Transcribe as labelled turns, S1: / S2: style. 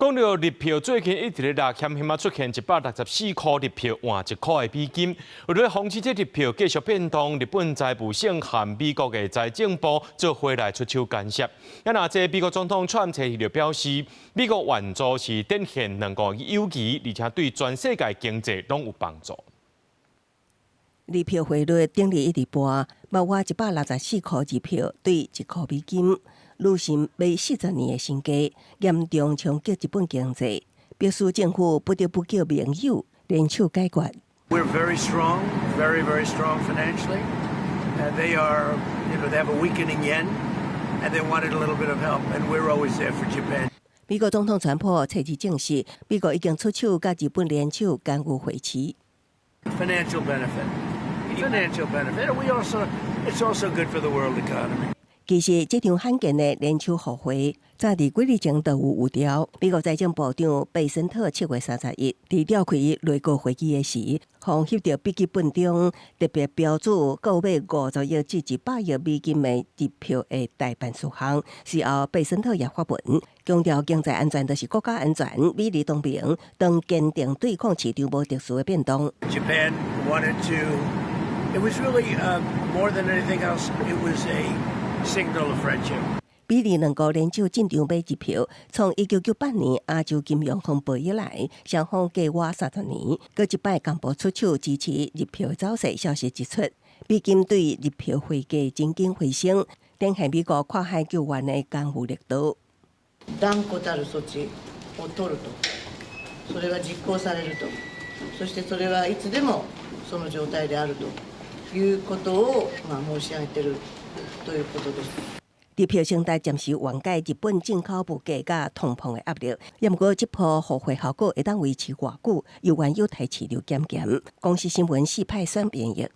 S1: 講到日票，最近一直咧落，險險仔出現164箍日票換1箍的美金。為了防止這日票繼續變動，日本財務省和美國的財政部做伙來出手干涉。啊，若這美國總統川普就表示，美國援助是展現兩國友誼，而且對全世界經濟攏有幫助。
S2: 日票匯率頂日一直跋，嘛倚164箍日票對1箍美金，累成欲40年的新低，嚴重衝擊日本經濟，迫使政府不得不叫盟友聯手解決。
S3: We're very strong, very, very strong financially. They are, they have a weakening yen, and they wanted a little bit of help, and we're always there for Japan.
S2: 美國總統川普初二證實，美國已經出手佮日本聯手干預匯市。
S3: Financial benefit. Financial benefit. It's also good for the world economy.
S2: 其實這場罕見的聯手互惠，早佇幾日前就有預兆。美國財政部長貝森特7月31佇召開內閣會議的時，予翕著筆記本中特別標註購買50億至100億美金的日票的待辦事項。隨後，貝森特也發文強調經濟安全就是國家安全，美日同盟當堅定對抗市場無秩序的變動。
S3: Japan wanted to. It was really more than anything else. It was a signal of friendship.
S2: 美日兩國聯手進場買日票，從1998年亞洲金融風暴以來，雙方隔倚30年，閣一擺共步出手支持日票走勢。消息一出，美金對日票匯價真緊回升，展現美國跨海救援的干預力度。
S4: 断固たる措置を取ると、それは実行されると、そしてそれはいつでもその状態であるということをまあ申し上げているということです。
S2: 日票承擔暫時緩解日本進口物價佮通膨的壓力，也毋過這波互惠效果會當維持偌久，猶原有待市場檢驗。公視新聞四派選編譯。